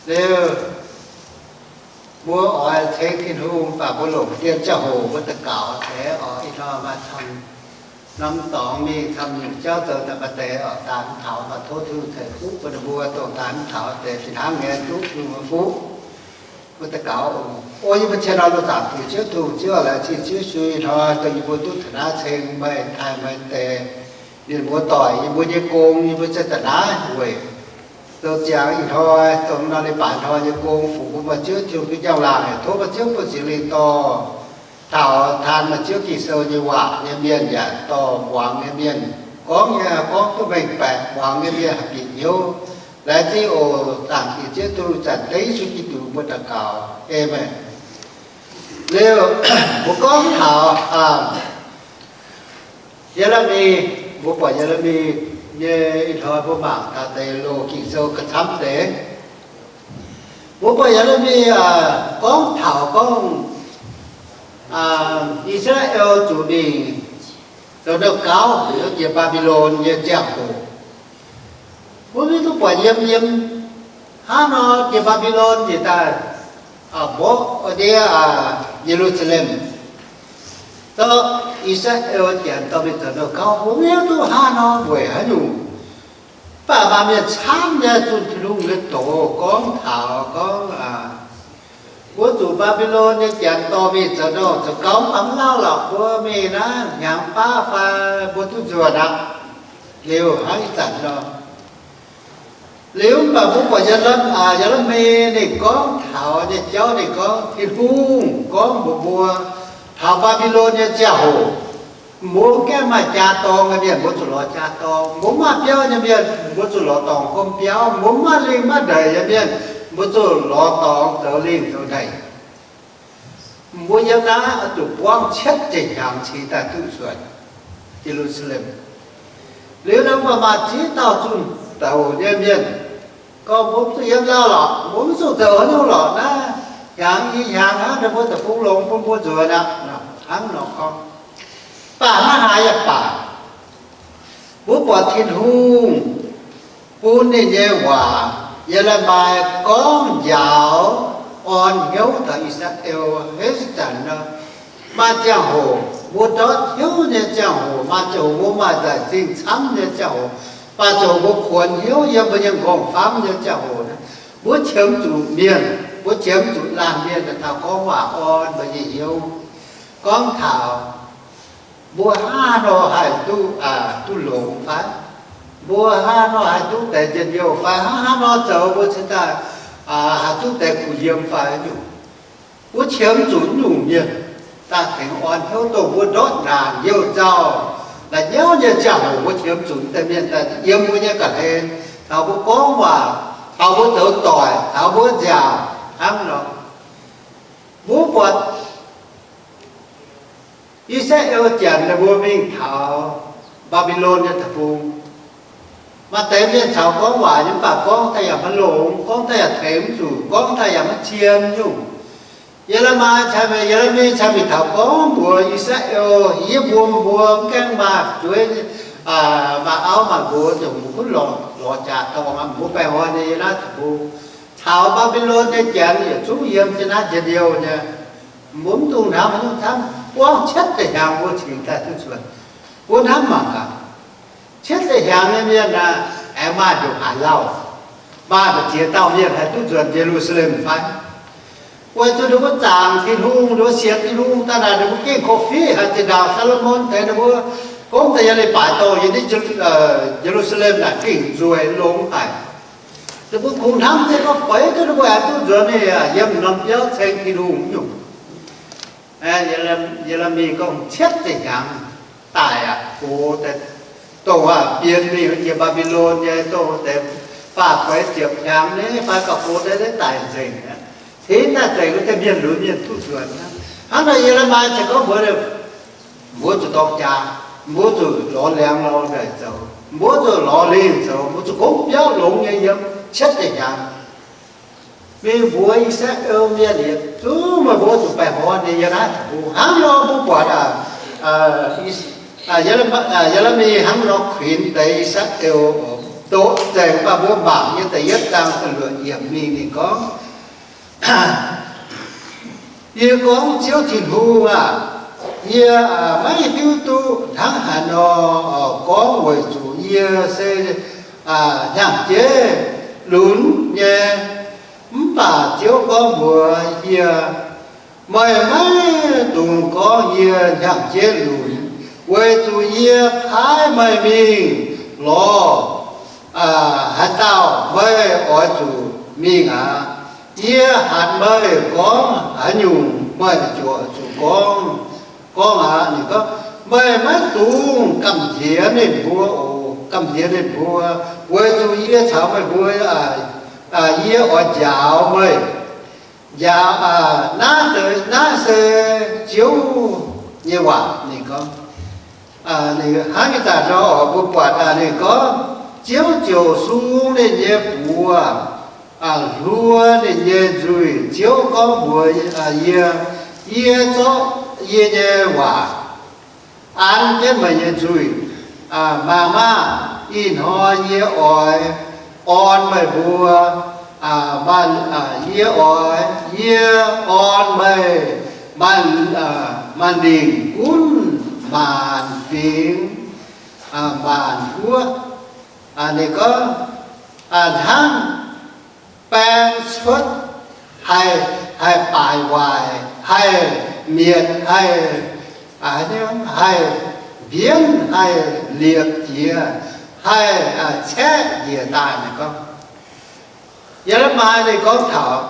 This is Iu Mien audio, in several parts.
Liuz, mbuo oix ceng Tin-Hungh, mv baac mbuo longc dien ziangh hoc mbuo daux gaux deix oc. Ih hnoi maaih camv norm dorngx mingh camv nyungc jauv zoux daaih maaih deix oc, daaih mv taux, mv baac tov Tin-Hungh ceix fuqv bun ninh mbuo, dongh daaih mv taux deix fih hnangv nyei duqv Tin-Hungh nyei fuqv. Mbuo daux gaux oc. O yie mbuo cien nor, lungh zaangc Diex Ziouv Tin-Hungh, Ziouv laengz zingh Ziouv Yesu ih hnoi dongh yie mbuo duqv taux naaiv ceng meih, taaih meih deix mienh muoz-doic, yie mbuo nyei gong yie mbuo cingx daaih naaiv weic zoux ziangx ih hnoi, dongh nor leiz-baaix hnoi nyei gong, fungx bun meih Ziouv Tin-Hungh duqv njang-laangc. Tov meih Ziouv bun Singx Lingh dorh taux taan meih Ziouv Ging-Sou nyei waac nyei mienh yaac dorh muangx nyei mienh, gorngv nyei gorngv duqv mengh baeqc, muangx nyei mienh haih bieqc hnyouv. Laengz zingh oc. Zaangc Diex Ziouv Tin-Hungh, zanc dengv Yesu Giduc mbuo daux gaux. Aamen. Liuz, mbuo gorngv taux Ye^le^mi, mbuo buatc Ye^le^mi nyei ih hnoi mbuo mangc taux deix loz Ging-Sou gauh camv deix. Mbuo buatc Ye^le^mi gorngv taux gorngv I^saa^laa^en zuqc mingh zoux nouh gauv heuc jiex Mbaa^mbi^lon nyei ziangh hoc, mbuo maiv duqv buatc yiem, yiem hnangv nor jiex Mbaa^mbi^lon njiec daaih mborqv ndiev Ye^lu^saa^lem. Zorqv I^saa^laa^en Janx dorh mingh zoux nouh gauv, mbuo maiv hiuv duqv hnangv nor weic haaix nyungc. Mv baac maaih mienh camv nyei zunh Tin-Hungh nyei doz gorngv taux gorngv, mbuo zuqc Mbaa^mbi^lon nyei Janx dorh mingh zoux nouh zoux gauv mv baac mv lauh lorqc, mbuo mingh naaiv hnyangx baav fai mbuo duqv nzuonx aqv. Liuz hnangv ih zanc nor, liuz mv baac mbuo buatc Ye^le^mi ninh gorngv taux nyei jauv, ninh gorngv Tin-Hungh gorngv mbuox mbuo, taux Mbaa^mbi^lon nyei ziangh hoc, mbuo mv gaengh maaih jaa dorng nyei mienh, mbuo zuqc lorz jaa dorng. Mbuo mv maaih biauv nyei mienh, mbuo zuqc lorz dorngc gomh biauv. Mbuo mv maaih lingh maiv ndeic nyei mienh, mbuo zuqc lorz dorngx zoux lingh zoux ndeic. Mbuo yiem naaiv oix zuqc buangv cietv ziepc hnyangx cingx daaih duqv nzuonx Ye^lu^saa^lem. Liuz nor mv baac maaih ziex dauh zunh doz nyei mienh gorngv, mbuo mv zuqc yiem lauh lorqc, mbuo mv zuqc zoux haaix nyungc lorqc. Naaiv hnyangx i hnyangx hnangv, ninh mbuo deic-bung longx bun mbuo nzuonx aqv. Hnangv nor gorngv, mv baac hnangv haaix yaac baac, mbuo buatc Tin-Hungh bun ninh nyei waac, Ye^le^mi, gorngv njaaux orn hnyouv taux I^saa^laa^en. Heuc zanc nor, maaih ziangh hoc mbuo ndortv hnyouv nyei ziangh hoc, maaih ziangh hoc mbuo maaih nzaic zingh camv nyei ziangh hoc, maaih ziangh hoc mbuo kuonx hnyouv yiem mbuo nyei nqorngv-famv nyei ziangh hoc, mbuo qiemx zuqc mienh, mbuo qiemx zuqc laanh mienh daaih taux gorngv waac orn mbuo nyei hnyouv, gorngv taux mbuo hnangv haaix nor haih duqv, duqv longx fai? Mbuo hnangv haaix nor haih duqv deix njien-youh fai? Hnangv haaix nor zoux mbuo cingx daaih haih duqv deix kuh yiem fai? Nyungc, mbuo qiemx zuqc nyungc mienh daaih tengx orn hnyouv, dongh mbuo ndortv naanc youh nzauh la'nyauv nyei ziangh hoc, mbuo qiemx zuqc deix mienh daaih yiem mbuo nyei ga'hlen, caux mbuo gorngv waac, caux mbuo zoux doic, caux mbuo nziaauc hnangv nor. Mbuo buatc I^saa^laa^en Janx ninh mbuo mingh taux Mbaa^mbi^lon nyei deic-bung, maaih deix mienh caux gorngv waac nyei, mv baac gorngv daaih yaac maiv longx, gorngv daaih yaac tengx mv zuqc, gorngv daaih yaac maiv zien nyungc. Ye^le^mi cai, Ye^le^mi cai mingh taux gorngv mbuox I^saa^laa^en, yie mbuox mbuo, mv gaengh maaih fu'jueiv, maaih auv maaih nqox, dongh mbuo gunv lorz jaax dorngh aqv. Mbuo baengh orn nyei yiem naaiv deic-bung, caux Mbaa^mbi^lon nyei Janx yietc zungv yiem jienv naaiv njien-youh nyei. Mbuo mv dungx hnamv haaix nyungc camv, buangv cietv ziepc hnyangx mbuo cingx daaih duqv nzuonx. Mbuo hnamv mangc gaax, cietv ziepc hnyangx nyei mienh aeqv, maaih nduqc haaix lauh, maaih nduqc ziex dauh mienh haih duqv nzuonx Ye^lu^saa^lem fai? Weic zuqc ninh mbuo zaangc Tin-Hungh, ninh mbuo sienx Tin-Hungh daaih naaic, ninh mbuo gengh korv-fiqv haic. Zinh ndaangc Saa^lo^morn deix ninh mbuo gorngv daaih yiem leiz-baaix dorh yiem naaiv Ye^lu^saa^lem naaic gengh nzueic longx haic. Ninh mbuo kungx hnamv jienv gorngv feix duqv ninh mbuo aengx duqv nzuonx mingh yiem norm biauv ceng Tin-Hungh nyungc. Ye^le^mi gorngv cietv ziepc hnyangx daic aqv, gox deix, dongh aac bienx mingh jiex Mbaa^mbi^lon nyei, dongh deix faah feix ziepc hnyangx nyei fai gauh gox deix daic nzengc aqv. Cingx daaih nzengc wuov deix mienh lunx mienh duqv nzuonx aqv. Hnangv nor Ye^le^mi ziouc gorngv mbuox ninh, mbuo zuqc dorng jaax, mbuo zuqc lorz liangx lorz ndeic zoux, mbuo zuqc lorz lingh zoux, mbuo zuqc gomv biauv longx nyei yiem cietv ziepc hnyangx. Mingh mbuox I^saa^laa^en mienh yietc zungv meih mbuo zuqc baengh orn nyei yiem naaiv deic-bung. Hnangv nor mbuo buatc Ye^le^mi hnangv nor kuinx deix I^saa^laa^en oc. doqc nzengc baac mbuo mangc nyei da'yietv zaang da'luoqc yiemc mingh ninh gorngv, Yie gorngv, Ziouv Tin-Hungh aah! Yie maiv hiuv duqv hnangv haaix nor gorngv weic zuqc yie se hnyangx-jeiv lunx nyei. Mv baac Ziouv gorngv mbuox yie, Meih maiv dungx gorngv yie hnyangx-jeiv lunx, weic zuqc yie paaiv meih mingh lorz haaix dauh meih oix zuqc mingh aqv. Yie hatc meih gorngv haaix nyungc, meih ziouc zuqc gorngv. Gorngv aqv, ninh gorngv, Meih maiv dungx gamh nziex ninh mbuo oc. Gamh nziex ninh mbuo, weic zuqc yie caux meih mbuo, yie oix njaaux meih. Njaaux, naaiv, naaiv se Ziouv nyei waac. Ninh gorngv, hnangv nyei zanc nor, mbuo buatc ninh gorngv, Ziouv ziouc sung ninh nyei buoz, hluo ninh nyei nzuih. Ziouv gorngv mbuox yie, Yie zorqv yie nyei waac an jienv meih nyei nzuih. Mangc maah! Ih hnoi yie oix orn meih mbuo, yie oix, yie orn meih maaih lingc gunv maanc fingx, maanc guoqv. Ninh gorngv, hnangv baeng cuotv haih, haih baaic waaic, haih mietc, haih, haih mbienv, haih liepc jiex, haih caeqv njiec daaih. Ninh gorngv, Ye^le^mi ninh gorngv taux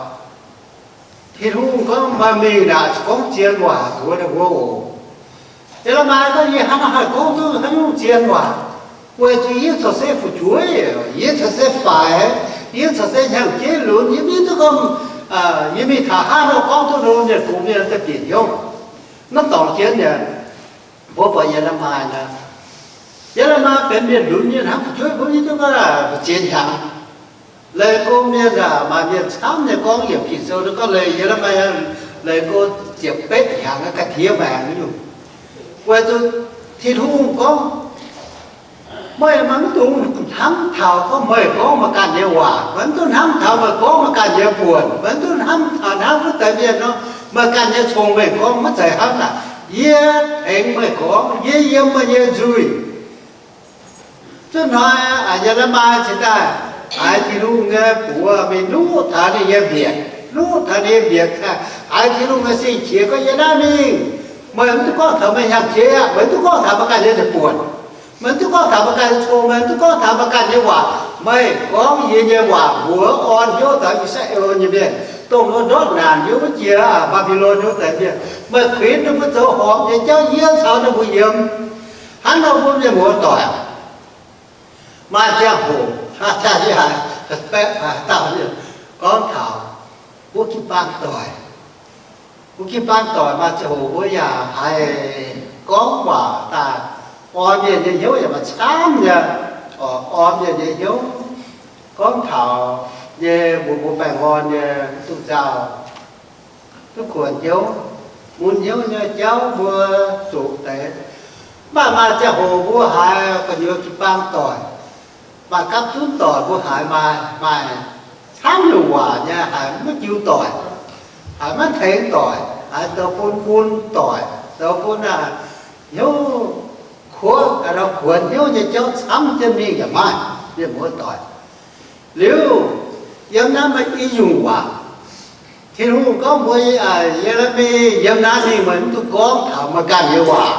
Tin-Hungh gorngv, Meih mingh naaic gorngv zien waac mbuox ninh mbuo oc. Ye^le^mi gorngv, Yie hnangv haih gorngv duqv haaix nyungc zien waac, weic zuqc yie corc se fu'jueiv, yie corc se faix, yie corc se hnyangx-jeiv lunx, yie mv hiuv duqv gorngv yie mingh taux haaix nor gorngv duqv ninh mbuo mienh gox mienh daaih bieqc hnyouv. Naaiv dorngx jienv nyei, mbuo buatc Ye^le^mi naaic, Ye^le^mi benx mienh lunx mienh hnangv fu'jueiv, mbuo mv hiuv duqv gorngv mbu'ziex hnyangx. Leiz go mienh aac, maaih mienh camv nyei gorngv yietc Ging-Sou gorngv leiz Ye^le^mi leiz go ziepc betv hnyangx ga'ndiev maengx nyungc. Weic zuqc Tin-Hungh gorngv, Meih maiv dungx hnamv taux gorngv meih gorngv meih ganh nyei waac. Meih maiv dungx hnamv taux meih gorngv meih ganh nyei buonc. Meih maiv dungx hnamv taux hnangv wuov deix mienh nor, meih ganh nyei cong-mengh gorngv, maiv zeiz hnangv naaic. Yie tengx meih gorngv, yie yiem meih nyei nzuih. Zuov hnoi, Ye^le^mi cingx daaih haiz Tin-Hungh nyei buoz mingh nuqv taux ninh nyei mbietc, nuqv taux ninh nyei mbietc, haiz Tin-Hungh nyei sing-qiex gorngv, Yiem naaiv mingh, meih maiv dungx gorngv taux meih hnyangx-jeiv aqv. Meih maiv dungx gorngv taux meih ganh nyei buonc. Meih maiv dungx gorngv taux meih ganh nyei cong. Meih maiv dungx gorngv taux meih ganh nyei waac. Meih gorngv yie nyei waac mbuox orn hnyouv taux I^saa^laa^en nyei mienh, dongh mbuo ndortv naanc nyei wuov jiex Mbaa^mbi^lon wuov deix mienh. Meih kuinx ninh mbuo zoux horpc nyei jauv, yie caux ninh mbuo yiem. Hnangv nor mbuo mienh muoz-doic, maaih ziangh hoc, haaix dauh mienh gorngv taux wuov jiu-baang doic, wuov jiu-baang doic maaih ziangh hoc mbuo yaac haiz gorngv waac daaih, orn mienh nyei hnyouv yaac maaih camv nyei, orn mienh nyei hnyouv. Gorngv taux nyei mbuo, mbuo baengh orn nyei duqv nzauh, duqv kuonx hnyouv, mun hnyouv nyei jauv mbuo zuqc deix. Mv baac maaih ziangh hoc mbuo haiz gu'nyuoz jiu-baang doic, maaih gapv zunv doic mbuo haiz maaih, maaih camv nyungc waac nyei, haiz maiv jiu doic, haiz maiv tengx doic, haiz zoux bun mun doic, zoux bun hnyouv kuov, kuonx hnyouv nyei jauv camv jienv mingh yaac maaih, mienh muoz-doic. Liuz, yiem naaiv maaih i nyungc waac. Tin-Hungh gorngv mbuox Ye^le^mi, Yiem naaiv mingh meih mv dungx gorngv taux meih ganh nyei waac.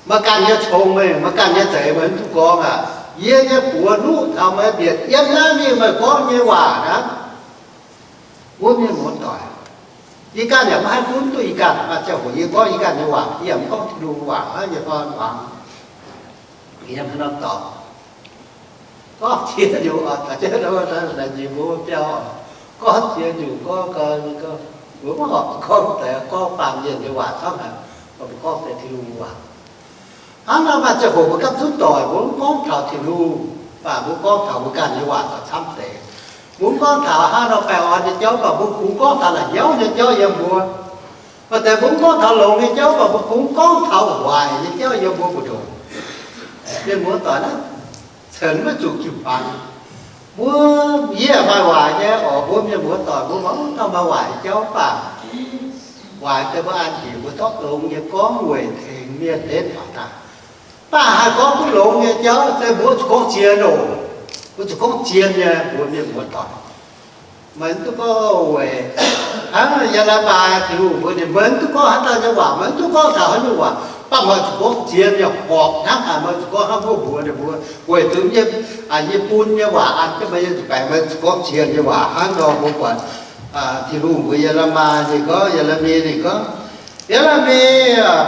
Meih ganh nyei cong-mengh, meih ganh nyei zeix meih mv dungx gorngv aqv. Yie nyei buoz nuqv taux meih mbietc. Yiem naaiv mingh meih gorngv nyei waac hnangv. Wuov mienh muoz-doic, yie ganh yaac maiv haih gunv duqv yie ganh. Maaih ziangh hoc yie gorngv yie ganh nyei waac, yie yaac mv gorngv Tin-Hungh waac. Yie gorngv muangx, yie hnangv nor dorngx, gorngv ziex nyungc, gorngv ziex nyungc, gorngv, mbuo maiv horpc gorngv deix, gorngv baamh mienh nyei waac camv haic, mbuo gorngv deix Tin-Hungh nyei waac. Hnangv nor maaih ziangh hoc mbuo gapv zunv doic, mbuo mv gorngv taux Tin-Hungh, mv baac mbuo gorngv taux mbuo ganh nyei waac gauh camv deix. Mbuo mv gorngv taux hnangv nor baengh orn nyei jauv, mv baac mbuo kungx gorngv taux la'nyauv nyei jauv yiem mbuo. Maaih deix mbuo mv gorngv taux longx nyei jauv, mv baac mbuo kungx gorngv taux waaic nyei jauv yiem mbuo mbu'ndongx. Mienh muoz-doic aah, Cen maiv zuqc jiu-baang. Mbuo, yie maaih waaic nyei oc, mbuo mienh muoz-doic mbuo mangc gaax maaih waaic nyei jauv mv baac waaic deix mbuo an njiec mbuo zorqv longx nyei gorngv weic tengx mienh ndenv faaux daaih. Mv baac haih gorngv duqv longx nyei jauv se mbuo zuqc gorngv zien oc. Mbuo zuqc gorngv zien nyei, mbuo mienh muoz-doic. Meih mv duqv gorngv weic hnangv Ye^le^mi^yaa, Tin-Hungh mbuox ninh, meih mv duqv gorngv haaix dauh nyei waac, meih mv duqv gorngv taux haaix nyungc waac, mv baac meih zuqc gorngv zien nyei, horpc hnangv haaix meih zuqc gorngv hnangv mbuo mbuox ninh mbuo, weic zuqc yie, yie bun nyei waac an jienv meih nyei nzuih baengc, meih zuqc gorngv zien nyei waac hnangv nor mbuo buatc Tin-Hungh mbuox Ye^le^mi ninh gorngv, Ye^le^mi ninh gorngv, Ye^le^mi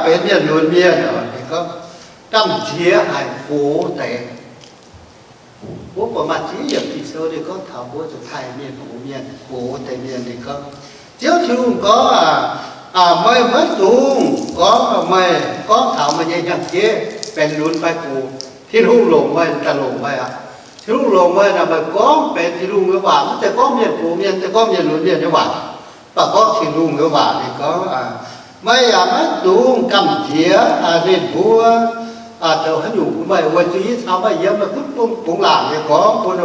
benx mienh lunx mienh, ninh gorngv, gamh nziex haic gox deix. Mbuo buatc maaih ziex yiemc Ging-Sou ninh gorngv taux mbuo zuqc taaih mienh gox mienh, gox deix mienh. Ninh gorngv, Ziouv Tin-Hungh gorngv, meih maiv dungx gorngv meih gorngv taux meih nyei hnyangx-jeiv benx lunx fai gox. Tin-Hungh longc meih daaih longc meih aqv. Tin-Hungh longc meih naaic meih gorngv benx Tin-Hungh nyei waac, maiv zeiz gorngv mienh gox mienh, maiv zeiz gorngv mienh lunx mienh nyei waac, mv baac gorngv Tin-Hungh nyei waac. Ninh gorngv, meih yaac maiv dungx gamh nziex ninh mbuo zoux haaix nyungc bun meih, weic zuqc yie caux meih yiem, meih gunv bungx laangc nyei gorngv bun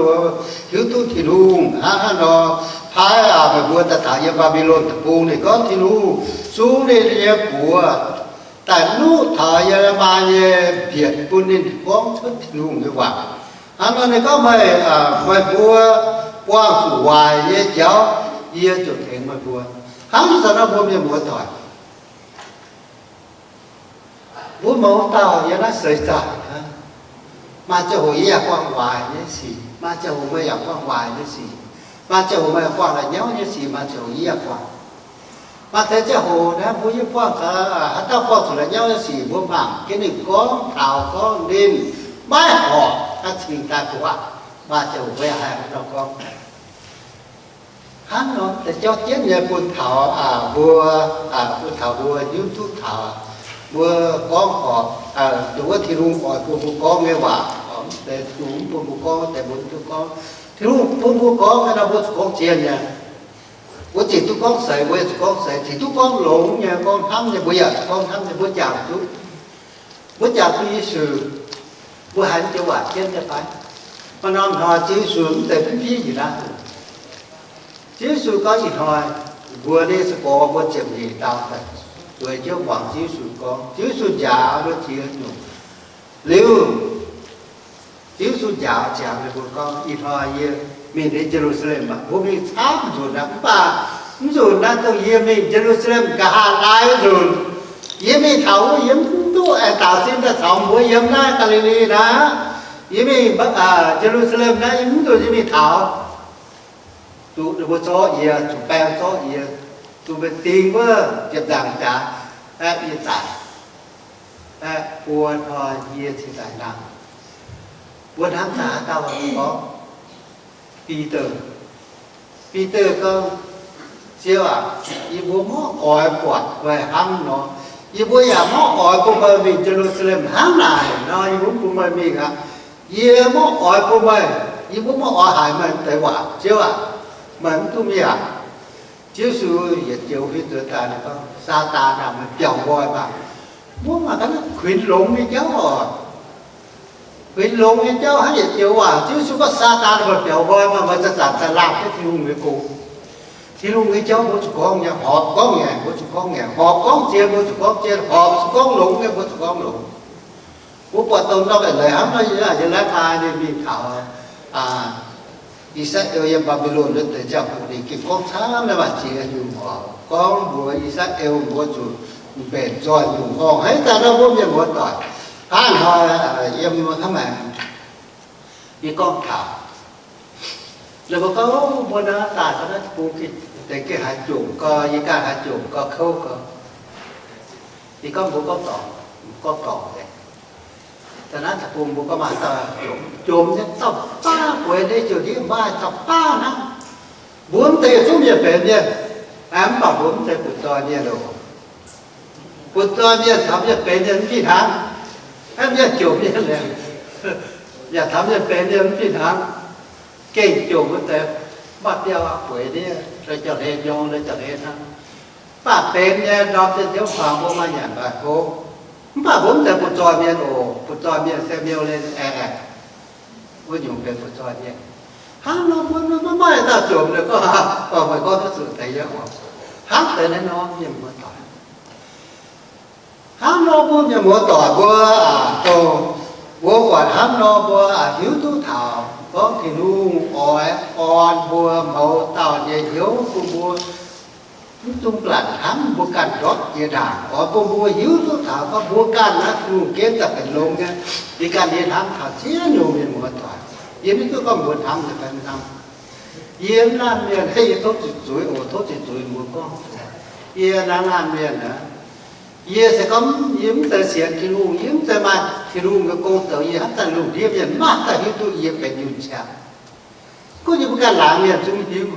hiuv duqv Tin-Hungh hnangv haaix nor paaiv meih mbuo daaih taux yiem Mbaa^mbi^lon Deic-Bung. Ninh gorngv Tin-Hungh sung ninh nyei buoz daaih nuqv taux Ye^le^mi nyei mbietc bun ninh gorngv cuotv Tin-Hungh nyei waac. Hnangv nor ninh gorngv, meih, meih mbuo buangh zuqc waaic nyei jauv, yie ziouc tengx meih mbuo. Hnangv ih zanc nor mbuo mienh muoz-doic, mbuo mouz dauh yiem naaiv seix zaangc hnangv, maaih ziangh hoc yie yaac buangh waaic nyei sic, maaih ziangh hoc meih yaac buangh waaic nyei sic, maaih ziangh hoc meih yaac buangh la'nyauv nyei sic, maaih ziangh hoc yie yaac buangh. Maaih deix ziangh hoc naaiv mbuo yie buangh gaax, haaix dauh buangh zuqc la'nyauv nyei sic, mbuo mangc jienv ninh gorngv taux gorngv ninh maiv horpc ganh cingx daaih gu'nguaaic. Maaih ziangh hoc mbuo yaac haih hnangv nor gorngv. Hnangv nor deix jauv jienv nyei bun taux mbuo, bun taux mbuo hiuv duqv taux mbuo gorngv horpc, dongh wuov Tin-Hungh oix bun mbuo gorngv nyei waac, mv zeiz Tin-Hungh mv bun mbuo gorngv, deix mbuo mv duqv gorngv. Tin-Hungh bun mbuo gorngv nyei nor mbuo zuqc gorngv zien nyei. Mbuo zingc duqv gorngv seix, mbuo yaac zuqc gorngv seix. Zingc duqv gorngv longx nyei, gorngv hnamv nyei, mbuo yaac zuqc gorngv hnamv nyei. Mbuo jangx duqv, mbuo jangx duqv Yesu, mbuo haiz joux waac jienv nyei fai? Maaih norm hnoi Ziouv Yesu mv zeiz fiev fiev njiec naaiv. Ziouv Yesu gorngv ih hnoi mbuo nyei se gorx mbuo ziepc nyeic dauh daaih zueiz jienv muangx Ziouv Yesu gorngv. Ziouv Yesu njaaux mbuo ziex nyungc. Liuz, Ziouv Yesu njaaux ziangx ninh mbuo gorngv, ih hnoi yie mingh Ye^lu^saa^lem aqv. Mbuo mingh camv nzunc aqv. Mv baac mv nzunc naaiv dongh yie mingh Ye^lu^saa^lem nqa'haav laai wuov nzunc, yie mingh taux wuov yie mv duqv aengx daaux sin daaih caux mbuo yiem naaiv Gaa^li^li naaiv. Yie mingh Ye^lu^saa^lem naaiv, yie mv nzunc yie mingh taux. Zuqc ninh mbuo zorqv yie, zuqc baeng zorqv yie, zuqc mbuo ding wuov ziepc nzaangc jaax, aeqv, yie daic. Aeqv, buo hnoi yie cingx daaih nangh. Mbuo hnamv taux haaix dauh gorngv? Bide. Bide gorngv, Ziouv aac, yie mbuo maiv oix buatc meih hnangv nor. Yie mbuo yaac maiv oix bun meih mingh Ye^lu^saa^lem hnangv naaic nor, yie mbuo mv bun meih mingh aqv. Yie maiv oix bun meih, yie mbuo maiv oix haiz meih deix waac. Ziouv aac, meih mv duqv mingh aqv. Ziouv Yesu yietc joux huin nzuonx daaih, ninh gorngv, Saadaan aac, meih biaux nqoi maah! Mbuo mangc gaax naaiv kuinx longx nyei jauv oc. Kuinx longx nyei jauv hnangv yietc joux waac. Ziouv Yesu gorngv, Saadaan, meih biaux nqoi maah! Meih zanc-zanc daaih laangh jienv Tin-Hungh nyei gong. Tin-Hungh nyei jauv mbuo zuqc gorngv nyei, horpc gorngv ngaengc mbuo zuqc gorngv ngaengc, horpc gorngv zien mbuo zuqc gorngv zien, horpc zuqc gorngv longx nyei mbuo zuqc gorngv longx. Mbuo buatc dongh nor maiv leiz hnangv nor, yie, yie laengz maaih ninh mingh taux I^saa^laa^en yiem Mbaa^mbi^lon wuov deix ziangh hoc, ninh gengh gorngv camv naaiv maaih ziex nyungc oc. Gorngv mbuox I^saa^laa^en mbuo zuqc mbenc nzoih nyungc horngh. Hnangv ih zanc nor mbuo mienh muoz-doic, hnangv hnoi yiem hnangv naaic, yie gorngv taux, ninh mbuo gorngv, mbuo naaiv daaih taux naaiv deic-bung, deix gengh haaix jomc gau, yie ganh haaix jomc gau, kouv gau. Yie gorngv mbuo gorngv dorngc, gorngv dorngc deix. Daaih naaiv deic-bung mbuo gorngv maaih dauh jomc, jomc nyei dauh baav bueix ndiev ziouc ndiev maaih dauh baav hnangv. Mbuo mv zeiz yietc zungv mienh benx mienh, mv baac mbuo mv zeiz butv-zoih mienh oc. Butv-zoih mienh caux mienh benx mienh mv fih hnangv. Aeqv, mienh jomc mienh liuz, yaac caux mienh benx mienh mv fih hnangv. Gengh jomc wuov deix maaih biauv bueix ndiev, la'jangx hlen nyorng, la'jangx hlen hnangv. Mv baac benx nyei ndorm zienh jienv faaux mbuo maaih nyanc maaih hopv. Mv baac mbuo mv zeiz butv-zoih mienh oc. Butv-zoih mienh se miuc-len aengx aengx. Wuov nyungc benx fu'zoih mienh. Hnangv nor mbuo maiv maaih dauh jomc ninh gorngv, meih gorngv duqv zuqc deix yie oc. Hnangv deix naaiv nor mienh muoz-doic. Hnangv nor mbuo mienh muoz-doic mbuo, dongh mbuo buatc hnangv nor mbuo hiuv duqv taux gorngv Tin-Hungh oix orn mbuo mouz dauh nyei hnyouv bun mbuo mv dungx blatc hnamv mbuo ganh ndortv jiex ndaangc. Oix bun mbuo hiuv duqv taux gorngv mbuo ganh naaiv Tin-Hungh ginv daaih benx longx nyei. Yie ganh yie hnamv taux ziex nyungc mienh muoz-doic. Yie mv hiuv duqv gorngv mbuo hnamv nyei fai mv hnamv. Yie mv laanh mienh, yie tov zuqc zuiz oc, tov zuqc zuiz mbuo gorngv. Yie naaiv laanh mienh aqv, yie se gorngv yie mv zeiz sienx Tin-Hungh, yie mv zeiz maaih Tin-Hungh nyei gong zoux, yie hnamv daaih lungh ndiev mienh maiv daaih hiuv duqv yie benx nyungc qangx. Gunv yie mbuo ganh laangz mienh zungv hiuv.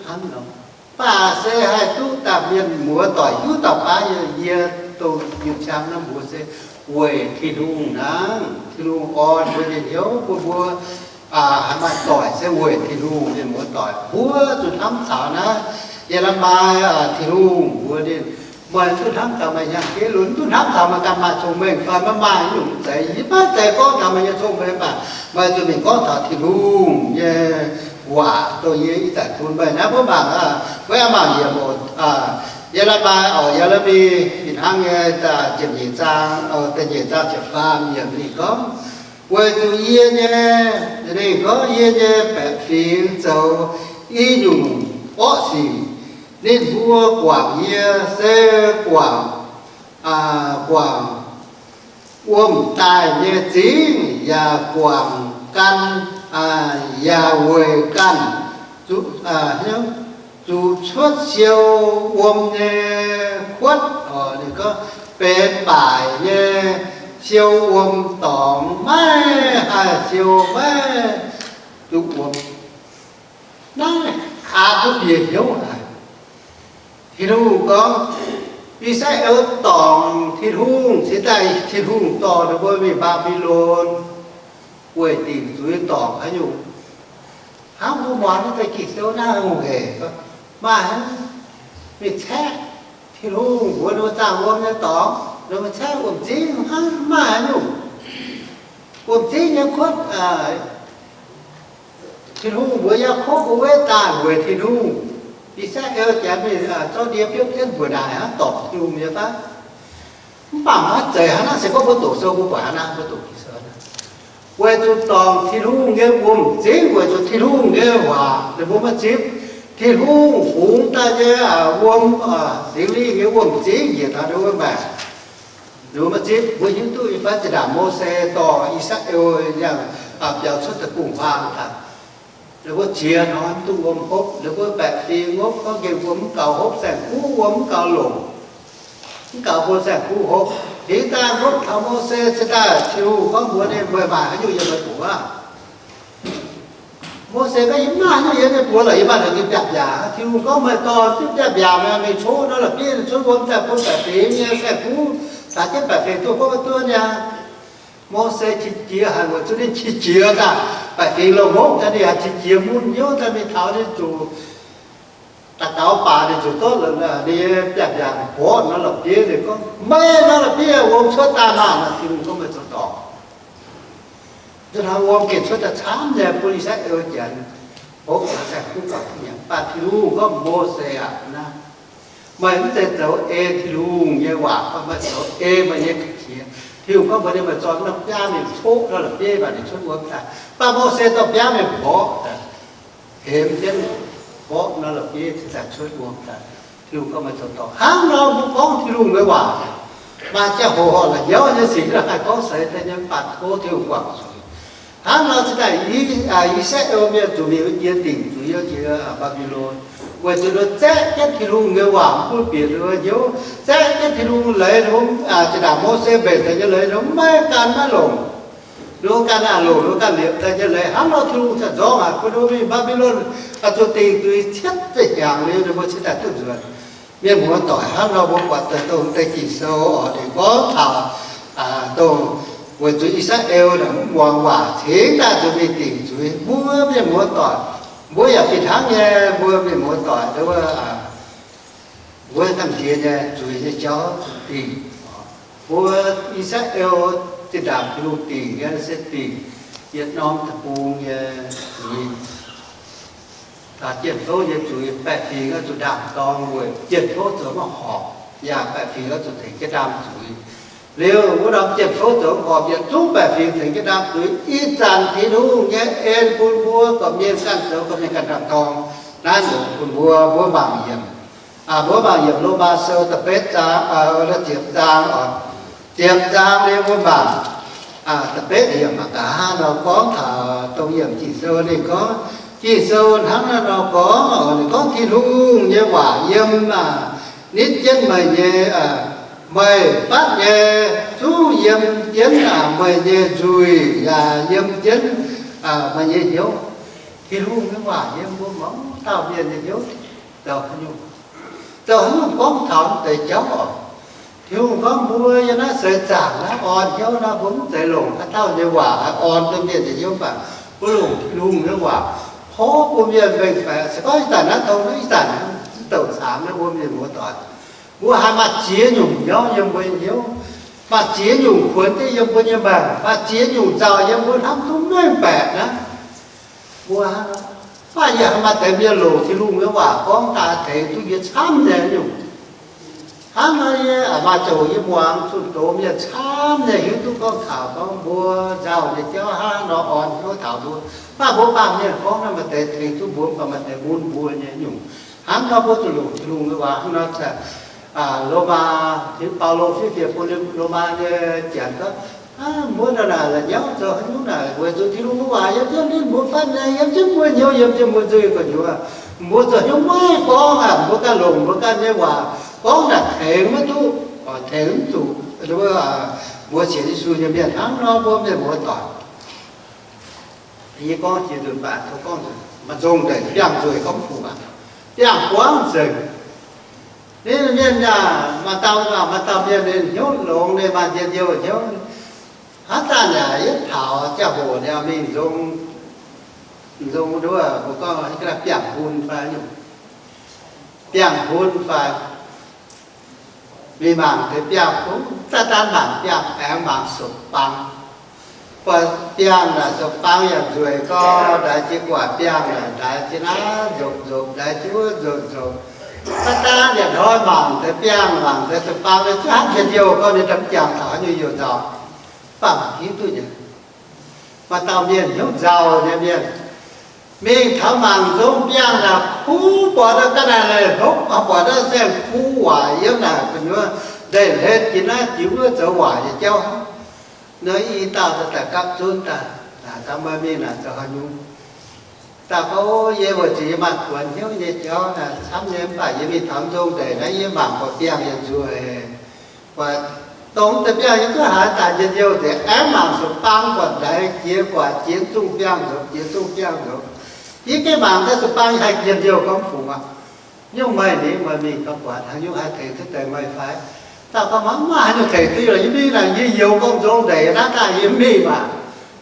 Hnangv nor, mv baac se haih duqv daaih mienh muoz-doic hiuv dauh baav yie, yie dongh nyungc qangx naaiv mbuox se weic Tin-Hungh hnangv. Tin-Hungh orn mbuo nyei hnyouv bun mbuo haih maaih doic se weic Tin-Hungh. Mienh muoz-doic, mbuo zuqc hnamv taux naaiv, yie lamh maaih Tin-Hungh mbuox ninh, meih duqv hnamv taux meih hnyangx-jeiv lunx, duqv hnamv taux meih ganh maaih cong-mengh fai maiv maaih nyungc zeiz. Yie maiv zeiz gorngv taux meih nyei cong-mengh, mv baac meih zuqc mingh gorngv taux Tin-Hungh nyei waac dongh yie ih zanc bun meih naaiv. Mbuo mangc, mbuo aengx mangc yiem oc, yie lamh maaih oc, yie lamh maaih fih hnangv nyei, ziepc nyeic zaang, da'nyeic zaang ziepc faam yiemc ninh gorngv, weic zuqc yie nyei, ninh gorngv yie nyei baeqc fingx zoux i nyungc orqv sic, ninh mbuo guangc yie se guangc, guangc wuom-daaih nyei zingv yaac guangc gan, yaac weic ganh zuqc cuotv siou wuom nyei kuotv, benx baaic nyei siou wuom dorngx, maiv haih siou, maiv duqv wuom. Naaiv aqc duqv mbuo hnyouv haic. Tin-Hungh gorngv, I^saa^laa^en dorngc Tin-Hungh, cingx daaih Tin-Hungh dorh ninh mbuo mingh Mbaa^mbi^lon, weic dingc zuiz dorngc haaix nyungc. Hnangv mbuo muangx naaiv deix Ging-Sou naaiv hungh hec, maaih mingh caeqv Tin-Hungh mbuox ninh mbuo zaangh wuom nyei dorngx, ninh mbuo caeqv wuom-zingv hnangv, maaih haaix nyungc. Wuom-zingv nyei kuotv, Tin-Hungh mbuox Yaakopv mbuo weiv daaih weic Tin-Hungh, I^saa^laa^en Janx mingh zorqv ndie biopv jienv mbuoqc naaic hnangv dorngc Tin-Hungh nyei fai? Mv baac maiv zeiz hnangv naaiv, se gorngv mbuo doqc sou mbuo buatc hnangv naaiv, mbuo doqc Ging-Sou naaiv, weic zuqc dorngc Tin-Hungh nyei wuom-zingv, weic zuqc Tin-Hungh nyei waac ninh mbuo maiv zipv. Tin-Hungh fungx daaih nyei wuom, Singx Lingh nyei wuom-zingv njiec taux ninh mbuo maengc, ninh mbuo maiv zipv. Mbuo hiuv duqv nyei fai? Zinh ndaangc Mose dorh I^saa^laa^en yangh biaux cuotv deic-bung-huaang daaih, ninh mbuo ziex hnoi mv duqv wuom hopv, ninh mbuo baeqc fingx hopv, gorngv nqemh wuom mv gaux hopv, saeng-kuv wuom mv gaux longc, mv gaux mbuo saeng-kuv hopv. Cingx daaih hopv taux Mose cingx daaih, Tin-Hungh gorngv mbuox ninh, meih maaih haaix nyungc yiem meih buoz? Mose gorngv, yie mv maaih haaix nyungc yiem yie buoz lorqc, yie maaih haaix nyungc biaav-mbiaac? Tin-Hungh gorngv, meih dorh biaav-mbiaac mingh coqv nor la'bieiv, cuotv wuom daaih bun baeqc fingx nyei saeng-kuv, taux jienv baeqc fingx duqv hopv duqv niaa. Mose qiex jiez haic, weic zuqc ninh qiex jiez daaih, baeqc fingx longc hopv daaih, ninh yaac qiex jiez mun hnyouv daaih mingh taux ninh zuqc daux gaux baac ninh zuqc zorqv ninh nyei biaav-mbiaac mborqv nor la'bieiv. Ninh gorngv, meih nor la'bieiv wuom cuotv daaih maah! Nor Tin-Hungh gorngv, meih zoux dorngc. Nzunc hnoi wuom gengh cuotv daaih camv nyei bun I^saa^laa^en Janx hopv, saeng-kuv gaux duqv nyanc. Mv baac Tin-Hungh gorngv, Mose aac, naaiv meih mv zeiz zoux ei Tin-Hungh nyei waac, meih zoux ei meih nyei ga'qiex. Tin-Hungh gorngv mbuox ninh, meih zorqv norm biaav mingh coqv nor la'bieiv, mv baac ninh cuotv wuom daaih. Mv baac Mose dorh biaav mingh mborqv daaih, hemx jienv mborqv nor la'bieiv cingx daaih cuotv wuom daaih. Tin-Hungh gorngv, meih zoux dorngc. Hnangv nor mbuo gorngv Tin-Hungh nyei waac, maaih ziangh hoc horpc la'nyauv nyei sic, haih gorngv seix deix nyei, mv baac tov Tin-Hungh guangc zuiz. Hnangv nor cingx daaih I^saa^laa^en mienh zuqc mingh jiex dingc zuiz, jiex Mbaa^mbi^lon, weic zuqc ninh zaeqv jienv Tin-Hungh nyei waac, mv bun bieqc ninh hnyouv, zaeqv jienv Tin-Hungh leiz, ninh mbuo, zinh ndaangc Mose mbenc deix nyei leiz, ninh mbuo maiv gan maiv longc. Ninh mbuo ganh aac longc, ninh mbuo ganh liepc deix nyei leiz. Hnangv nor Tin-Hungh ziouc nzorng haic bun ninh mbuo mingh Mbaa^mbi^lon, zuqc dingc zuiz cietv zinh hnyangx liuz, ninh mbuo cingx daaih duqv nzuonx. Mienh muoz-doic, hnangv nor mbuo buatc daaih dongh deix Ging-Sou oc, ninh gorngv taux dongh weic zuqc I^saa^laa^en mv muangx waac cingx daaih zuqc mingh dingc zuiz. Mbuo mienh muoz-doic, mbuo yaac fih hnangv nyei, mbuo mienh muoz-doic, mbuo gamh nziex nyei zuiz nyei jauv zuqc dingc. Mbuo I^saa^laa^en Zinh ndaangc Tin-Hungh dingc nyei se dingc yietc norm deic-bung nyei zuiz. Taux jien-fouv nyei zuiz, baeqc fingx oix zuqc ndaangc dorng weic jien-fouv zoux maiv horpc, yaac baeqc fingx oix zuqc tengx jienv ndaam zuiz. Liuz wuov norm jien-fouv zoux horpc, yietc zungv baeqc fingx tengx jienv ndaam zuiz. Ih zanc Tin-Hungh nyei en bun mbuo gorqv-mienh ganh zoux, gorqv-mienh ganh ndaam dorng. Naaiv longx bun mbuo, mbuo mangc yiemc. Mbuo mangc yiemc Lomaa Sou da'betv zaang, ziepc zaang oc. Ziepc zaang liuz mbuo mangc da'betv yiemc aqv. Nqa'haav nor gorngv taux dongh yiemc Ging-Sou ninh gorngv, Ging-Sou hnangv naaiv nor gorngv, ninh gorngv, Tin-Hungh nyei waac yiem nitv jienv meih nyei, meih fatv nyei, zungv yiem jienv meih nyei nzuih, yaac yiem jienv meih nyei hnyouv. Tin-Hungh nyei waac yiem mbuo mouz dauh mienh nyei hnyouv zoux haaix nyungc, zoux haaix nyungc gorngv taux deix jauv oc. Tin-Hungh gorngv mbuo yiem naaiv seix zaangc naaiv orn hnyouv naaiv, mbuo mv zeiz longc haaix dauh nyei waac haih orn duqv mienh nyei hnyouv, mv baac mbuo longc Tin-Hungh nyei waac porv bun mienh mengh baeqc. Se gorngv ih zanc naaiv tong naaiv ih zanc naaiv douc caangx naaiv mbuo mienh muoz doic, mbuo haiz maaih ziex nyungc hnyouv yiem mbuo nyei hnyouv, maaih ziex nyungc kuonx jienv yiem mbuo nyei maengc, maaih ziex nyungc nzauh yiem mbuo hnamv duqv mengh baeqc naaiv, mbuo hnangv nor. Mv baac yie haiz maaih deix mienh longc Tin-Hungh nyei waac gorngv daaih tengx duqv yie camv nyei nyungc. Hnangv nor yie aqc maaih ziangh hoc yie muangx zunh doz mienh camv nyei hiuv duqv gorngv taux gorngv mbuo nzauh nyei jauv hnangv nor orn hnyouv taux mbuo. Mv baac mbuo baamh mienh gorngv naaiv maaih deix tengx duqv mbuo, mv baac maaih deix mun mbuo nyei nyungc. Hnangv nor mbuo zuqc longc Tin-Hungh nyei waac hnangv nor. Lomaa, Baulo fiev fienx bun Lomaa nyei janx gorngv, mbuo ndongc naaic la'nyauv zoux haaix nyungc naaic, weic zuqc Tin-Hungh nyei waac yiem jienv ninh mbuo fatv nyei, yiem jienv mbuo hnyouv, yiem jienv mbuo nzuih gu'nyuoz. Mbuo zoux haaix nyungc maiv gorngv aqv, mbuo ganh longc mbuo ganh nyei waac gorngv naaic tengx maiv duqv, tengx mv zuqc mbuo sienx Yesu nyei mienh. Hnangv nor mbuo mienh muoz doic, yie gorngv jiex nzunc baac tov gorngv nzunc, maaih nzong ndeic biangh nzueic gorngv fungc aqv, biangh buangv nzengc. Ninh mienh yaac maaih dauh, maaih dauh mienh ninh hnyouv longx, ninh maaih njien-youh hnyouv. Haaix zanc yaac yietv taux ziangh hoc ninh mingh nzong, nzong nduov mbuo gorngv biangh hun fai, biangh hun fai, mingh mangc deix biangh, mv daan mangc biangh, aengx mangc sopc-bang. Buatc biangh naaic sopc-bang yaac nzueic gau, ndaix jiex gu'nguaaic biangh naaic, ndaix jiex naaiv nzopc nzopc, ndaix jiex wuov nzopc nzopc. Daav daav yietc hnoi mangc deix biangh, mangc deix sopc-bang, ninh ziouc hnangv njien-youh gau, ninh mv jangx taux haaix nyungc youh nzauh. Mv baac mv hiuv duqv nyei, maaih dauh mienh hnyouv nzauh nyei mienh, mingh taux mangc nzong biangh naaic, kuv buatc naaiv ga'naaiv leiz hlopv, buatc naaiv saeng-kuv waaic yiem naaic gu'nyuoz, ndeic hlen jiex naaiv jiex wuov zoux waaic nyei jauv. Nor i dauh daaih gapv zunv daaih, Dangh meih mingh naaic zoux haaix nyungc? Dauh gorngv, Yie weic zuqc yie maaih kuonx hnyouv nyei jauv naaic camv nyei, mv baac yie mingh taux nzong ndeic naaiv yie mangc buatc biangh yaac nzueic. Buatc dongh deix biangh yie duqv haiz daaih njien-youh nzengc, aengx mangc sopc-bang buatc ndaix jiex gu'nguaaic jiex zungh biangh nzopc, jiex zungh biangh nzopc. Yie gengh mangc daaih sopc-bang yie haih njien-youh gorngv fungc aqv. Nyungc meih ni, meih mingh gauh buatc haaix nyungc haih tengx duqv deix meih fai? Dauh gorngv, Maiv maaih haaix nyungc tengx duqv yie lorqc. Yie mingh naaic yie youx gorngv nzong ndeic naaiv daaih yie mv mingh maah.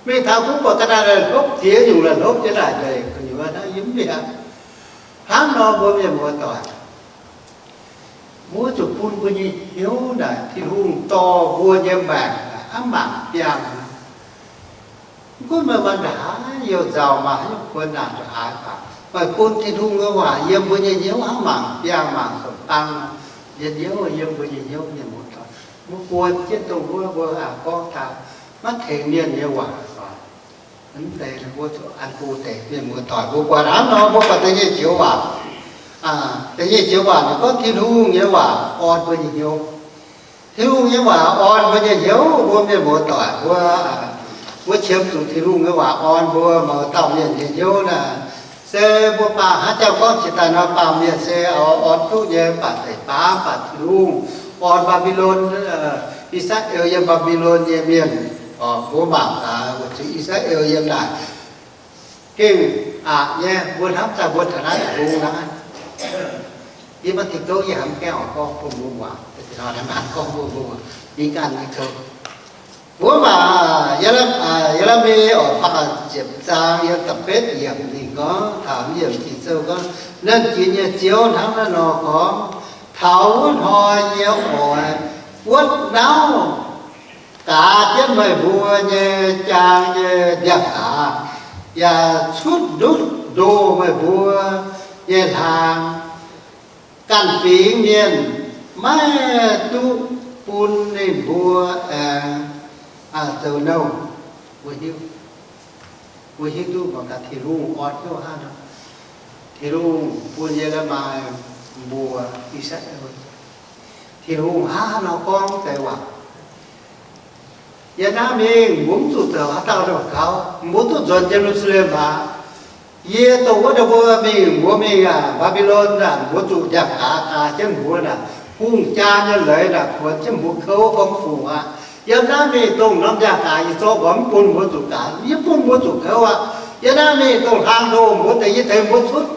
Mingh taux kuv buatc ga'naaiv la'hlopv, ziex nyungc la'hlopv jienv naaic ndeic gu'nyuoz naaiv yie mv mingh aqv. Hnangv nor mbuo mienh muoz-doic, mbuo zuqc bun mbuo nyei hnyouv naaic Tin-Hungh dorh mbuo nyei maengc hnangv mangc biangh. Mv gunv meih maaih nqa'haav youh nzauh, maaih haaix nyungc kuonx naanc nqa'haav baac, meih bun Tin-Hungh nyei waac yiem mbuo nyei hnyouv hnangv mangc biangh mangc sopc-bang, njien-youh yiem mbuo nyei hnyouv mienh muoz-doic. Mbuo buonc jienv dongh wuov mbuo gorngv taux maiv tengx mienh nyei waac oc. Mv deix mbuo zuqc an go deix mienh muoz-doic. Mbuo buatc hnangv nor, mbuo buatc da'nyeic joux waac. Da'nyeic joux waac ninh gorngv Tin-Hungh nyei waac orn mbuo nyei hnyouv. Tin-Hungh nyei waac orn mbuo nyei hnyouv, mbuo mienh muoz-doic, mbuo, mbuo qiemx zuqc Tin-Hungh nyei waac orn mbuo mouz dauh mienh nyei hnyouv naaic, se mbuo baamh haaix jauv gorngv jiex daaih nor, baamh mienh se oix orn duqv nyei, mv baac deix baav, mv baac Tin-Hungh orn Mbaa^mbi^lon, I^saa^laa^en yiem Mbaa^mbi^lon nyei mienh. Mbuo mangc gaax, weic zuqc I^saa^laa^en yiem naaic gengh aqc nyei, mbuo hnamv daaih mbuo taux naaiv deic-bung naaiv. Yie maiv dingh gouv, yie hnamv gaengh oix gorngv bun mbuo muangx, gorngv bun mbuo muangx, yie ganh nyei gouv. Mbuo mangc Ye^le^mi, Ye^le^mi oix faah ziepc zaang yiem da'betv yiemc ninh gorngv, taux yiemc Ging-Sou gorngv, Nernh Jiex nyei Ziouv hnangv naaiv nor gorngv, Taux wuov hnoi yie oix wuotv nauv gaaz jienv meih mbuo nyei jaang nyei ndiangx-gaaz, yaac cutv ndutv ndoh meih mbuo nyei hlaang. Ganh fingx mienh maiv duqv bun ninh mbuo aengx zoux nouh. Mbuo hiuv, mbuo hiuv duqv mangc gaax Tin-Hungh orn hnyouv hnangv nor. Tin-Hungh bun Ye^le^mi mbuox I^saa^laa^en, Tin-Hungh hnangv nor gorngv deix waac, yie naaiv mingh mbuo mv zuqc zoux haaix dauh ndongc gaux, mbuo duqv nzuonx Ye^lu^saa^lem aqv. Yie dongh wuov ndau mbuo mingh, mbuo mingh aqv, Mbaa^mbi^lon aac, mbuo zuqc ndiangx-gaaz gaaz jienv mbuo naaic, hungh jaa nyei leiz naaic kuonx jienv mbuo kouv gorngv fungc aqv. Yiem naaiv mingh dongh norm ndiangx-gaaz yie zorqv nqoi mv bun mbuo zuqc gaaz, yie bun mbuo zuqc kouv aqv. Yiem naaiv mingh dongh hlang ndoh mbuo deix, yie tengx mbuo cutv,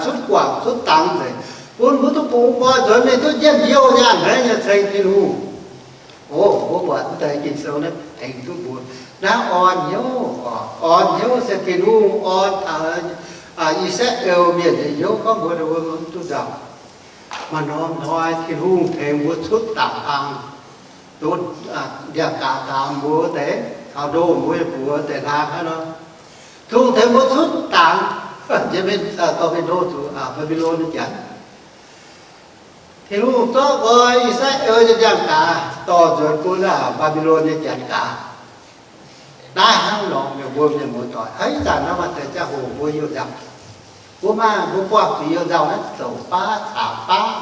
cutv guangc cutv dangx nzengc, bun mbuo duqv bungx nqoi nzuonx mingh duqv njien-youh nyaanh hneiv nyei ceng Tin-Hungh. O, mbuo buatc mv deix Ging-Sou naaiv tengx duqv mbuo naaiv orn hnyouv, orn hnyouv se Tin-Hungh orn taux I^saa^laa^en mienh nyei hnyouv gorngv mbuo mv duqv nzauh. Maaih norm hnoi Tin-Hungh tengx mbuo cutv dangc hlang, dongh ndiangx-gaaz gaaz mbuo deix, taux ndoh mbuo nyei buoz deix hlang hnangv nor. Tin-Hungh tengx mbuo cutv dangx, dorh mingh ndoh zuqc Mbaa^mbi^lon nyei janx. Tin-Hungh zorqv nqoi I^saa^laa^en nyei ndiangx-gaaz dorh nzuonx bun Mbaa^mbi^lon nyei janx gaaz. Naaiv hnangv nor, mienh mbuo, mienh muoz-doic, ih zanc naaiv maaih deix ziangh hoc mbuo youh nzauh. Mbuo maaih, mbuo buangh zuqc youh nzauh naaiv zoux baav caux baav,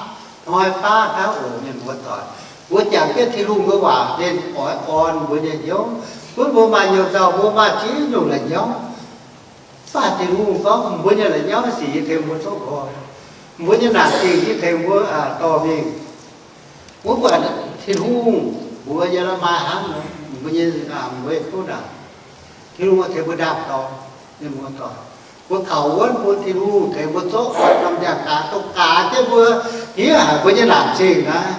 hnoi baav hnangv oc, mienh muoz-doic. Mbuo jangx jienv Tin-Hungh nyei waac, ninh oix orn mbuo nyei hnyouv, gunv mbuo maaih youh nzauh, mbuo maaih ziex nyungc la'nyauv. Mv baac Tin-Hungh gorngv, mbuo nyei la'nyauv sic yie tengx mbuo zorqv nqoi, mbuo nyei naanc zingh yie tengx mbuo dorh mingh. Mbuo buatc Tin-Hungh mbuox Ye^le^mi hnangv nor, mbuo nyei, mbuo nyei kuv naanc, Tin-Hungh tengx mbuo ndaam-dorng, mienh muoz-doic. Mbuo kaux wuonv bun Tin-Hungh tengx mbuo zorqv norm ndiangx-gaaz dongh gaaz jienv mbuo, hniev haic mbuo nyei naanc zingh naaiv,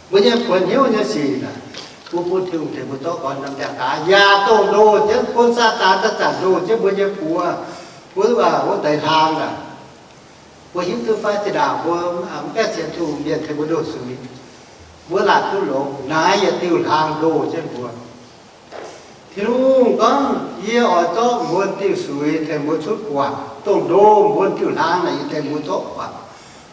mbuo nyei buonc hnyouv nyei sic naaic. Mbuo bun Tin-Hungh tengx mbuo zorqv nqoi norm ndiangx-gaaz, yaac dongh ndoh jienv bun Saadaan zanc-zanc ndoh jienv mbuo nyei buoz, wuov, wuov deix hlang naaic. Mbuo hiuv duqv fai zinh ndaangc mbuo mv gaengh sienx Tin-Hungh, mienh tengx mbuo ndoh suix, mbuo laatc duqv longx, naaiv yietc diuh hlang ndoh jienv mbuo. Tin-Hungh gorngv, yie oix zorqv mbuo diuh suix tengx mbuo cutv guangc, dongh ndoh mbuo diuh hlang naaic yie tengx mbuo zorqv guangc,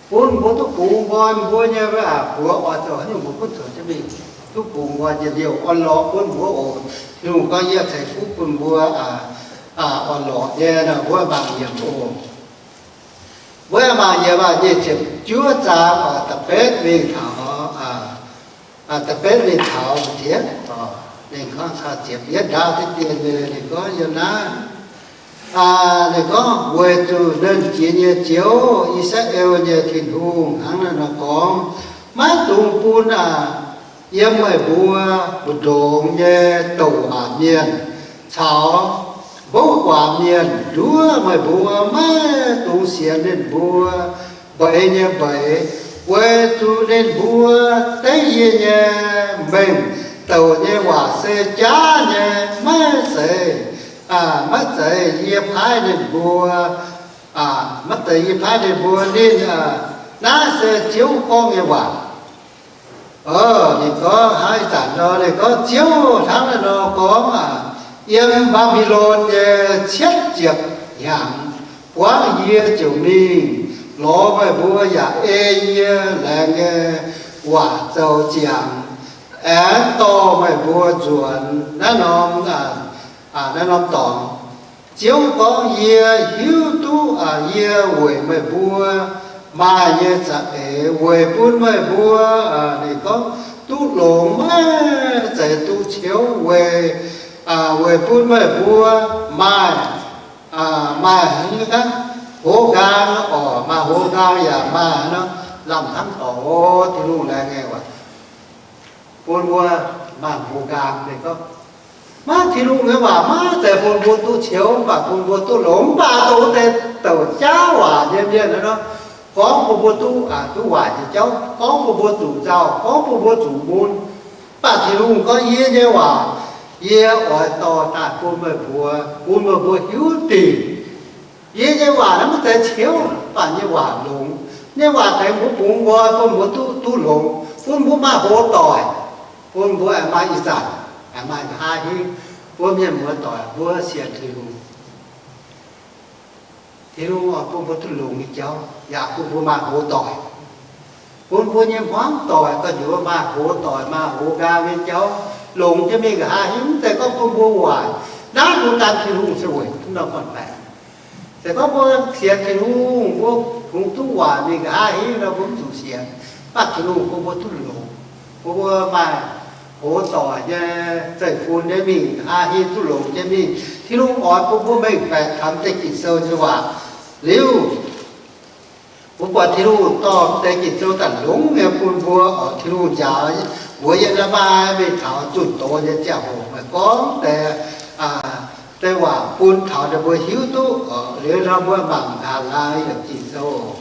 bun mbuo duqv bungx nqoi mbuo nyei buoz oix zoux haaix nyungc mbuo gunv zoux jienv mingh, duqv bungx nqoi njien-youh orn-lorqc bun mbuo oc. Tin-Hungh gorngv, yie ceix fuqv bun mbuo orn-lorqc nyei. Mbuo mangc yiem oc. Mbuo mangc yiem nyic ziepc juov zaang da'betv mingh taux, da'betv mingh taux da'ziepc, ninh gorngv caux ziepc yietv ndaauv deix dien nyei, ninh gorngv yiem naaiv, ninh gorngv, weic zuqc Nernh Jiex nyei Ziouv, I^saa^laa^en nyei Tin-Hungh, hnangv naaiv nor gorngv, maiv dungx bun yiem meih mbuo mbu'ndongx nyei douc waac mienh caux mbouv guaax mienh nduov meih mbuo, maiv dungx sienx ninh mbuo mbeix nyei mbeix, weic zuqc ninh mbuo deiv yie nyei mengh douc nyei waac se jaav nyei, maiv zeiz, maiv zeiz yie paaiv ninh mbuo, maiv zeiz yie paaiv ninh mbuo. Ninh, naaiv se Ziouv gorngv nyei waac. Ninh gorngv hnangv ih zanc nor, ninh gorngv, Ziouv hnangv naaiv nor gorngv, yiem Mbaa^mbi^lon nyei cietv ziepc hnyangx, buangv yie ziouc mingh lorz meih mbuo yaac ei yie laengz nyei waac zoux ziangx, aengx dorh meih mbuo nzuonx naaiv norm, naaiv norm dorngx. Ziouv gorngv, yie hiuv duqv yie weic meih mbuo maaih nyei za'eix weic bun meih mbuo, ninh gorngv, duqv longx, maiv zeiz duqv ciouv, weic, weic bun meih mbuo maaih, maaih hnangv hnangv hoz nqaang oc, maaih hoz nqaang yaac maaih hnangv lamh hnamv dorngx. Tin-Hungh laengz nyei waac bun mbuo maaih hoz nqaang. Ninh gorngv, maiv, Tin-Hungh nyei waac maiv zeiz bun mbuo duqv ciouv, mv baac bun mbuo duqv longx. Mv baac dongh wuov deix douc jaav waac nyei mienh nor, gorngv bun mbuo duqv, duqv waaic nyei jauv, gorngv bun mbuo zuqc nzauh, gorngv bun mbuo zuqc mun. Mv baac Tin-Hungh gorngv, yie nyei waac, yie oix dorh daaih bun meih mbuo, bun meih mbuo hiuv dingc. Yie nyei waac naaiv maiv zeiz ciouv, mv baac nyei waac longx. Nyei waac tengx mbuo bungx nqoi bun mbuo duqv, duqv longx, bun mbuo maaih hoz doic, bun mbuo aengx maaih ih zanc. maaih nqa'haav hingv. Mbuo mienh muoz-doic mbuo sienx Tin-Hungh, Tin-Hungh oix bun mbuo duqv longx nyei jauv, yaac bun mbuo maaih hoz doic, bun mbuo nyei hmuangv doic gu'nyuoz maaih hoz doic, maaih hoz nqaang nyei jauv, longx jienv mingh nqa'haav hingv. Mv zeiz gorngv bun mbuo waaic, naaiv mbuo gan Tin-Hungh se weic norm gorn-baengx. Se gorngv mbuo sienx Tin-Hungh, mbuo kungx duqv waaic mingh nqa'haav hingv nor, mbuo mv zuqc sienx. Mv baac Tin-Hungh bun mbuo duqv longx, bun mbuo maaih hoz doic nyei zeiv-fun nyei mingh nqa'haav hingv duqv longx nyei mingh. Tin-Hungh oix bun mbuo mengh baeqc taux deix Ging-Sou nyei waac liuz, mbuo buatc Tin-Hungh dorh deix Ging-Sou daaih longx nyei bun mbuo oc. Tin-Hungh njaaux mbuo yiem naaiv maaih mingh taux zunh doz nyei ziangh hoc, meih gorngv deix, deix waac bun taux ninh mbuo hiuv duqv oc. Liuz nor mbuo mangc gaax laai yietc Ging-Sou.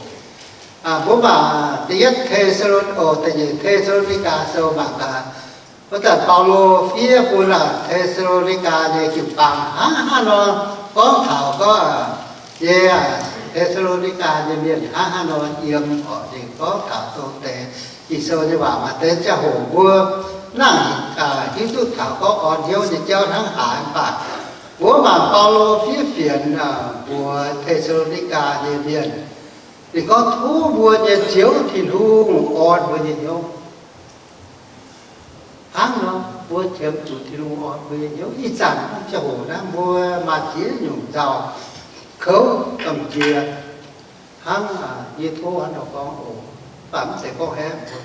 Mbuo mangc da'yietv Te^saa^lo, da'nyeic Te^saa^lo^ni^gaa Sou mangc gaax. Wuov zanc Baulo fiev bun aac Te^saa^lo^ni^gaa nyei jiu-baang hnangv haaix nor gorngv taux gorngv, nyei aac, Te^saa^lo^ni^gaa nyei mienh hnangv haaix nor yiem oc. Ninh gorngv taux dongh deix Ging-Sou nyei waac maaih deix ziangh hoc mbuo nangc hiuv duqv taux gorngv orn hnyouv nyei jauv hnangv haaix. Mv baac mbuo mangc Baulo fiev fienx mbuox Te^saa^lo^ni^gaa nyei mienh, ninh gorngv, tov mbuo nyei Ziouv Tin-Hungh orn mbuo nyei hnyouv. Hnangv nor mbuo qiemx zuqc Tin-Hungh orn mbuo nyei hnyouv. Ih zanc ziangh hoc naaiv mbuo maaih ziex nyungc nzauh kouv gamh nziex hnangv yie tov hnangv nor gorngv oc. Mv baac mv zeiz gorngv haeqv mbuo.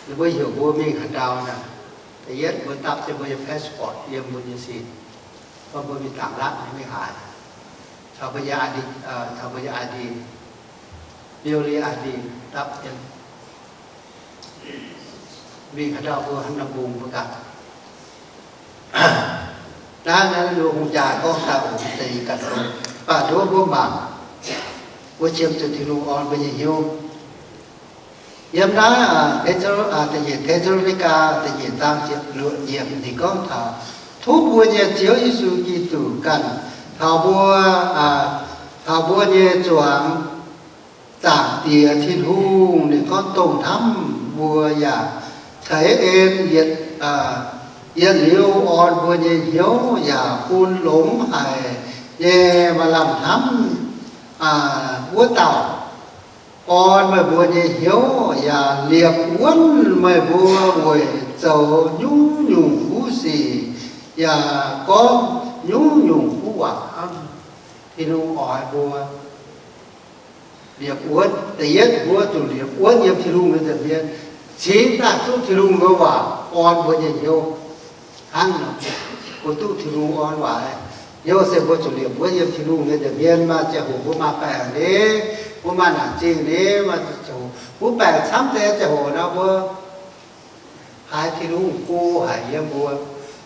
Ninh mbuo heuc mbuo mingh haaix ndau naaic, da'yietv mbuo dapv jienv mbuo nyei passport yiem mbuo nyei sin, gorngv mbuo mingh Daa^latv nyei mingh haaix, caux mbuo nyei I D, caux mbuo nyei I D, mbiouh li I D dapv jienv mingh haaix ndau mbuo hnangv nor mbungh mbuo ganh. Naaiv, naaiv lo hungh jaa gorngv daaih oc, deix ganh sou, mv baac nduov mbuo mangc, mbuo qiemx zuqc Tin-Hungh orn mbuo nyei hnyouv. Yiem naaiv Te^saa, da'nyeic Te^saa^lo^ni^gaa da'nyeic zaang ziepc luoqc yiemc ninh gorngv taux, tov mbuo nyei Ziouv Yesu Giduc ganh taux mbuo, taux mbuo nyei zuangx Zaangc Diex Tin-Hungh, ninh gorngv dongh hnamv mbuo yaac ceix en yietc, yietc liuz orn mbuo nyei hnyouv yaac bun longx haic nyei maaih lamh hnamv wuov dauh orn meih mbuo nyei hnyouv yaac liepc wuonv meih mbuo weic zoux nyungc-nyungc kuv sic yaac gorngv nyungc-nyungc kuv waac hnangv. Tin-Hungh oix mbuo liepc wuonv. Da'yietv mbuo zuqc liepc wuonv yiem Tin-Hungh nyei nza'hmien, cingx daaih zuqv Tin-Hungh nyei waac orn mbuo nyei hnyouv. Hnangv nor, mbuo duqv Tin-Hungh orn waac hnyouv se mbuo zuqc liepc wuonv yiem Tin-Hungh nyei nza'hmien. Maaih ziangh hoc mbuo maaih baengc ni, mbuo maaih naanc zingh ni, maaih ziangh hoc mbuo baengc camv deix ziangh hoc nor, mbuo haiz Tin-Hungh go haic yiem mbuo,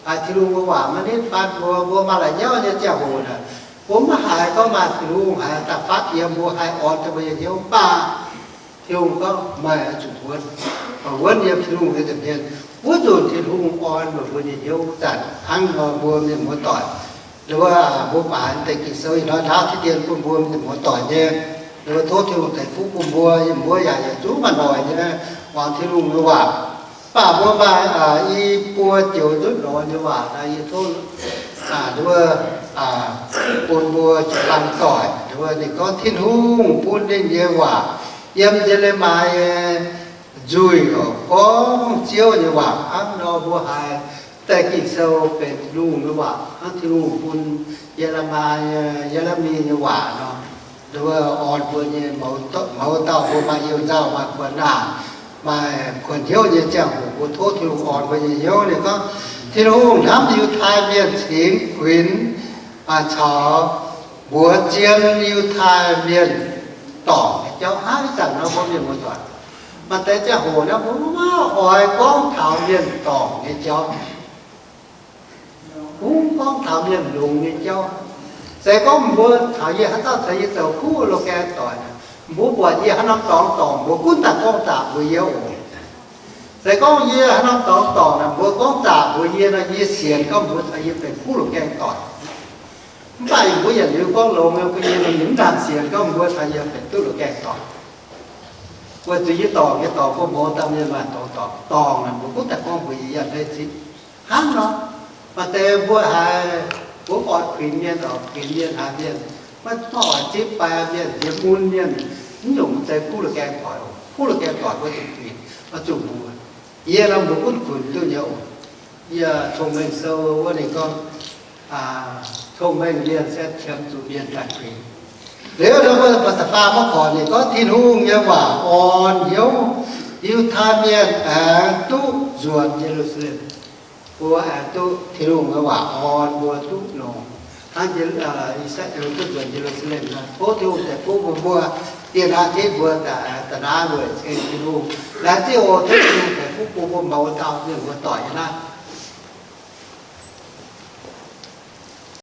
haiz Tin-Hungh nyei waac maiv nitv fatv mbuo, mbuo maaih la'nyauv nyei ziangh hoc naaic, mbuo maiv haiz gorngv maaih Tin-Hungh haiz daaih fatv yiem mbuo, haih orn daaih mbuo nyei hnyouv. Mv baac Tin-Hungh gorngv meih oix zuqc wuonv, oix wuonv yiem Tin-Hungh nyei nza'hmien, wuov nzunc Tin-Hungh orn meih mbuo nyei hnyouv wuov zanc. Hnangv nor mbuo mienh muoz-doic, mbuo, mbuo baaix deix Ging-Sou ih hnoi ndaauv tiv dien bun mbuo mienh muoz-doic nyei, mbuo tov Tin-Hungh ceix fuqv bun mbuo, yie mbuo yaac yietc zungv maaih noic nyei muangx Tin-Hungh nyei waac. Mv baac mbuo maaih i buo joux nzutv lorz nyei waac naaiv, yie tov bun mbuo jiu baang doic. Ninh gorngv Tin-Hungh bun ninh nyei waac yiem Ye^le^mi nyei nzuih oc, gorngv Ziouv nyei waac hnangv nor. Mbuo haiz deix Ging-Sou benx Tin-Hungh nyei waac hnangv Tin-Hungh bun Ye^le^mi, Ye^le^mi nyei waac nor. Orn mbuo nyei mouz dauh, mbuo maaih you nzauh, maaih kuonx naanc, maaih kuonx hnyouv nyei ziangh hoc, mbuo tov Tin-Hungh orn mbuo nyei hnyouv. Ninh gorngv, Tin-Hungh hnamv Yiutai Mienh cingx kuinx caux mbuox zien Yiutai Mienh dorngc nyei jauv. Hnangv ih zanc nor mbuo mienh muoz-doic, maaih deix ziangh hoc naaiv mbuo maiv oix gorngv taux mienh dorngc nyei jauv. Kungx gorngv taux mienh longx nyei jauv. Se gorngv mbuo caux yie haaix dauh caux yie zoux kuv loz-gaeng doic, mbuo buatc yie haaix norm dorngx dorngc, mbuo gunv daaih gorngv zaqc mbuox yie oc. Se gorngv yie haaix norm dorngx dorngc naaic, mbuo gorngv zaqc mbuox yie nor, yie sienx gorngv mbuo caux yie benx kuv loz-gaeng doic. Mv baac mbuo yietc liuz gorngv longx nyei bun yie nor, yie mv nangc sienx gorngv mbuo caux yie benx duqv loz-gaeng doic. Weic zuqc yie dorngc nyei dorngx, mbuo mouz dauh mienh maaih dorngx dorngc, dorngc naaic mbuo gunv daaih gorngv mbuox yie yaac leiz zipv hnangv nor. Maaih deix mbuo haiz mbuo oix kuinx mienh, oix kuinx mienh haiz mienh maiv, maiv oix zipv fai mienh nziex mun mienh, mv nyungc deix kuv la'gaeng doic, kuv la'gaeng doic mbuo zuqc kuinx, oix zuqc mbuox. Yie nor mbuo gunv kuinx duqv nyei oc. Yie Cong-Mengh Sou wuov ninh gorngv, Cong-Mengh Mienh se qiemx zuqc mienh daaih kuinx. Liuz nor mbuo da'faam maiv korc ninh gorngv Tin-Hungh nyei waac orn hnyouv, Yiutai Mienh aengx duqv nzuonx Ye^lu^saa^lem. Mbuo aengx duqv Tin-Hungh nyei waac orn mbuo duqv longx. Hnangv I^saa^laa^en duqv nzuonx Ye^lu^saa^lem nor, tov Tin-Hungh ceix fuqv bun mbuo, dieh naaiv zipv mbuo da'naaiv weic ceng Tin-Hungh. Laengz zingh oc. Tov Tin-Hungh ceix fuqv bun mbuo mouz dauh mienh mbuo doic nyei naaiv.